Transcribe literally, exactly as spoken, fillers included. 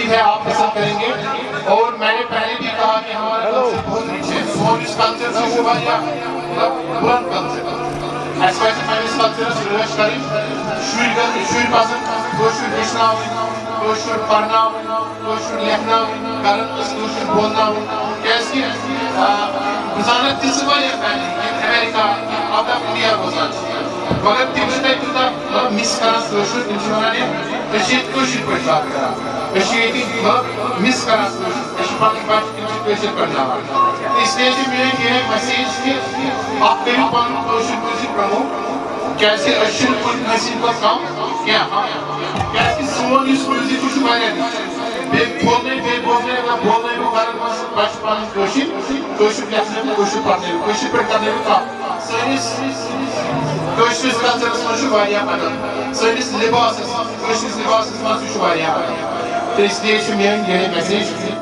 ہے آپ پسند کریں گے۔ اور میں نے پہلے بھی کہا کہ ہمارا کلچر بہت رچ ہے۔ سون یُس کلچر چھُ، یہِ چھُ واریاہ، مطلب، بُلند کلچر۔ اَسہِ پَزِ پننِس کلچرس رٲچھ کرٕنۍ۔ شُرۍ گژھِ، شُرۍ پزن کٲشُر ہیٚچھناوٕنۍ، کٲشُر پرناوٕنۍ، کٲشُر لیکھناوٕنۍ، کرن أسۍ کٲشُر بولناوٕنۍ۔ کیازِ کہِ، آ، بہٕ زانکھ تِژھ واریاہ فیملی یِم امریکہ، آوٹ آف انڈیا روزان چھِ، مگر تِم چھِ تتہِ تیوٗتاہ، مطلب، مِس کران کٲشُر، تِم چھِ ونان، ہے، أسۍ چھِ ییٚتہِ کٲشِر پٲٹھۍ کتھ کران، أسۍ چھِ ییٚتہِ، مطلب، مِس کران کٲشُر، أسۍ چھِ پنٕنۍ بچہِ تِم چھِ کٲشِر پرناوان۔ اس لیے چھِ میٲنۍ یِہے مسیج کہِ اکھ کٔرِو پنُن کٲشُر میوٗزک پرموٹ، کیازِ کہِ أسۍ چھِنہٕ کُنہِ کٲنٛسہِ ہٕنٛدۍ کھۄتہٕ کم کینٛہہ۔ کیازِ کہِ سون یُس میوٗزک چھُ، سُہ چھُ واریاہ رِچ۔ بیٚیہِ بولنَے، بیٚیہِ بولنَے، اگر بولنَے بہٕ گرَن منٛز بَچہٕ پَنٕنۍ کٲشِر، کٲشُر لیکھنٲوِتھ، کٲشُر پَرنٲوِتھ، کٲشِر پٲٹھۍ کَرنٲوِتھ کَتھ۔ سٲنِس کٲشرِس کلچرَس منٛز چھُ واریاہ مدد۔ سٲنِس لِباسَس، کٲشرِس لِباسَس منٛز تہِ چھُ واریاہ مدد۔ تہٕ اس لیے چھِ میٲنۍ یِہے مسیج۔